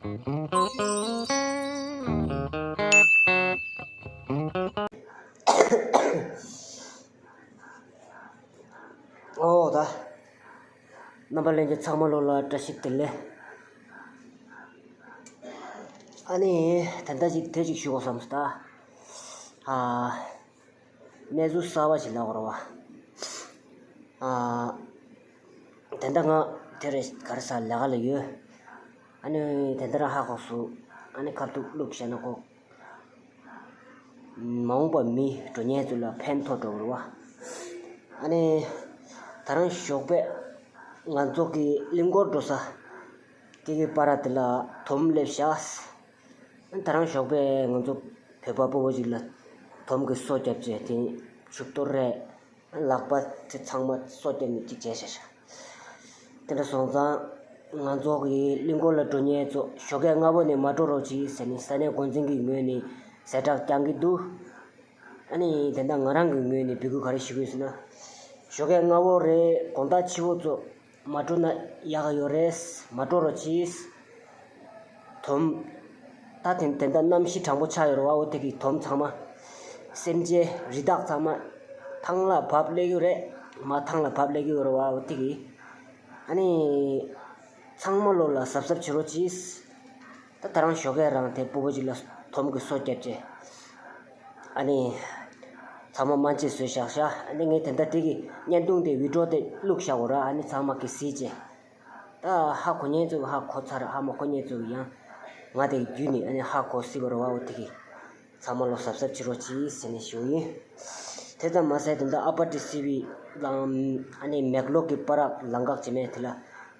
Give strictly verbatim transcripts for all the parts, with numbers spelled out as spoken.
ཨོ་ད། རྣམ་པ་ལྷན་རྒྱས་ཚང་མ་ལོ་ལ་བཀྲ་ཤིས་བདེ་ལེགས། ཨ་ནི་ད་ལྟ་ཅིག་དེ་ཅིག་ཞུ་དགོས་བསམ་སོང་ད། ཨ། གནས་ཚུལ་གསར་པ་ཞིག་ལབ་དགོས་རེད་བ། ཨ། ད་ལྟ་ང་དེ་རེད་ག་རེ་ཟ་ལས་ཀ་ལ་ཡོད། ཨ་ནི་དེ་འདྲ་ཧ་གོ་སོང་། ཨ་ནི་ཁ་ཐུག་བླུགས་བྱས་ན་ཁོ། མ་འོངས་པ་མི་འགྲོ་མཁན་ཚོ་ལ་ཕན་ཐོགས་འགྲོ་བ་རེད་བ། ཨ་ནི། ད་རང་ཞོགས་པ་ང་ཚོ་གི་གླིང་སྐོར་འགྲོ་ས། དེ་གི་བར་དེ་ལ་དོམ་སླེབས་ཤག་ཨ་ནི་ད་རང་ཞོགས་པ་ང་ཚོ་བོད་པ་སྤོ་བོ་ཅིག་ལ་དོམ་གི་སོ་བརྒྱབ་བྱས་དེ་ཕྱུག་ཏོ་རེད། ལག་པ་དེ་ཚང་མ་སོ་བརྒྱབ་ནས་གཅིག་བྱས་བཞག་དེ་འདྲ་སོང་ཙང་ང་ཚོ་གི་གླིང་སྐོར་ལ་འགྲོ་མཁན་ཚོ་ཞོགས་ཀས་སྔ་པོ་ནས་མ་འགྲོ་རོགས་གྱིས་ཟེར་ནས་ས་གནས་འགོ་འཛིན་གྱི་ངོས་ནས་གསལ་བསྒྲགས་བསྐྱང་གི་འདུག་ཨ་ནི་དེ་འདྲ་ང་རང་གི་ངོས་ནས་འབོད་སྐུལ་ག་རེ་ཞུ་གི་ཡོད་ཟེར་ན། ཞོགས་ཀས་སྔ་པོ་རེད། དགོང་དག་ཕྱི་པོ་ཚོ་མ་འགྲོ་ན་ཡག་ག་ཡོད་རེད། མ་འགྲོ་རོགས་གྱིས། དོམ། ད་དེ་དེ་འདྲ་གནམ་གཤིས་གྲང་པོ་ཆགས་ཡོད་རེད་བ། འོ་དེ་གི་དོམ་ཚང་མ་སེམས་ཅན་རི་དྭགས་ཚང་མ་ཐང་ལ་བབས་སླེབས་ཀྱི་རེད། མ་ཐང་ལ་བབས་སླེབས་ཀྱི་ཡོད་རེད་བ། འོ་དེ་གི་ཨ་ནི་ཚང་མ་ལོ་ལ་གཟབ་གཟབ་བྱེད་རོགས་གྱིས། ད་ད་རང་ཞོགས་ཀས་རང་དེ་སྤོ་བོ་ཅིག་ལ་དོམ་གི་སོ་བརྒྱབ་བྱས། ཨ་ནི། ཚང་མ་སྨན་བཅོས་བཟོས་བཞག་ཤག་ཨ་ནི་ངས་དེ་འདྲ་དེ་གི་བརྙན་ཐུང་དེ་བི་ཌིའོ་དེ་བླུགས་བཞག་གོ་ར། ཨ་ནི་ཚང་མ་གི་གཟིགས་བྱས། ད་ཧ་གོ་མཁན་ཚོ་གི་ཧ་གོ་ཚར། ཧ་མ་གོ་མཁན་ཚོ་གི་ཡང་ང་དེ་བརྒྱུད་ནས་ཨ་ནི་ཧ་གོ་སྲིད་པ་རེད་བ། འོ་དེ་གི་ཚང་མ་ལོ་གཟབ་གཟབ་བྱེད་རོགས་གྱིས་ཟེར་ནས་ཞུ་ཡིན། དེ་ཙམ་མ་ཟད་དེ་འདྲ་ཨ་པ་ཊི་སི་བི་ལའང་ཨ་ནི་མེག་ལོར་གྱི་པར་ལམ་ཁ་བྱེད་མེད་དེ་ལ་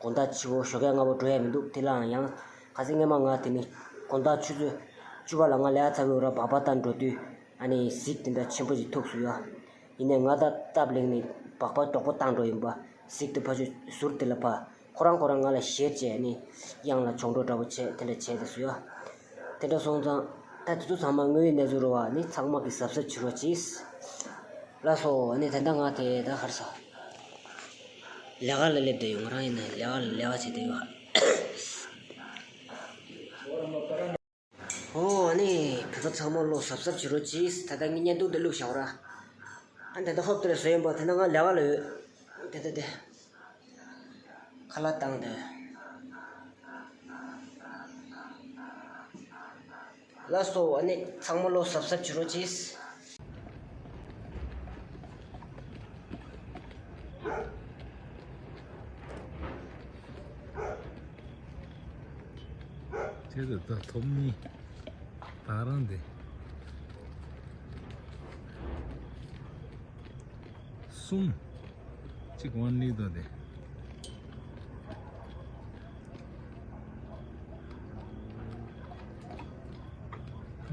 དགོང་དག་ཕྱི་པོ་ཞོགས་ཀས་སྔ་པོ་འགྲོ་ཡ་མི་འདུག་དེ་ལའང་ཡང་ཁ་སང་སྔས་མ་ང་དེ་ནི་དགོང་དག་ཆུ་ཚོད་བཅུ་པ་ལ་ང་ལས་ཚ་བའི་ར་སྦག་སྦག་བཏང་འགྲོ་དུས་ཨ་ནི་གཟིག་དེ་འདྲ་ཆེན་པོ་ཞིག་ཐུག་སོང་ཡ། ཡིན་ནའི་ང་ད་སྟབས་ལེགས་ནས་སྦག་སྦག་དོག་པོ་བཏང་འགྲོ་ཡིན་པ། གཟིག་དེ་ཕ་ཆུ་ཟུར་དེ་ལ་ཕ། ཁོ་རང་ཁོ་རང་ང་ལ་ཞེད་བྱས་ནས་གཡང་ལ་གྱོང་གྲོགས་འདྲ་པོ་བྱས་དེ་འདྲ་བྱས་དེ་སུ་ཡ། དེ་འདྲ་སོང་ཙང་ད་དེ་ཚོ་ཚང་མ་དངོས་ཡོད་གནས་ཚུལ་རེད་བ། ནི་ཚང་མ་གི་གཟབ་གཟབ་བྱེད་རོགས་གྱིས། ལགས་སོ། ནི་དེ་འདྲ་ང་དེ་ད་གར་ས་ལས་ཀ་ལ་སླེབས་བསྡད་ཡོད། ང་རང་ཡིན་ན་ལས་ཀ་ལ་ལས་ཀ་བྱེད་བསྡད་ཡོད། ཨོ་ཨ་ནི་བོད་པ་ཚང་མ་ལོ་གཟབ་གཟབ་བྱེད་རོགས་གྱིས། ད་ལྟ་ངས་བརྙན་ཐུང་འདི་བླུགས་བཞག་ར། ཨ་ནི་ད་ལྟ་ཧོབ་དེ་ལ་བཟོས་ཡིན་པ། ད་ལྟ་ང་ལས་ཀ་ལ་ཡོད། དེ་ད་དེ། ཁ་ལག་བཏང་དེ། ལགས་སོ། ཨ་ནི་ཚང་མ་ལོ་གཟབ་གཟབ་བྱེད་རོགས་གྱིས། ཁྱེད་ཚོ་ད་ཐོབ་ནི་ད་རང་དེ་གསུམ་གཅིག་ཝན་ལི་དོ་དེ་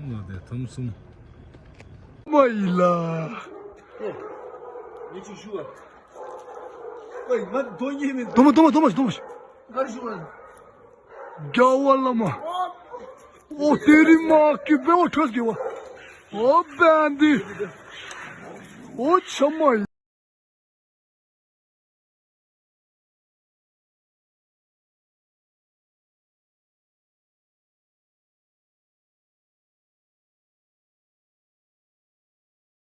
ནོ་དེ་ཐོམ་གསུམ། མ་ཡི་ལ། ཨེ། ངས་ཅིག་ཞུ་བ། ཨེ། ང་དོ་ཉེས་མེད། དོ་མ་དོ་མ་དོ་མ་དོ་མ། ང་རེ་ཞུ་བ། རྒྱལ་བ་བླ་མ། ཨོ་དེ་རིང་མ་གི་བེ་བ་ཁྲོས་གི་བ། ཨོ་བན་དི། ཨོ་ཆ་མ་ཡི།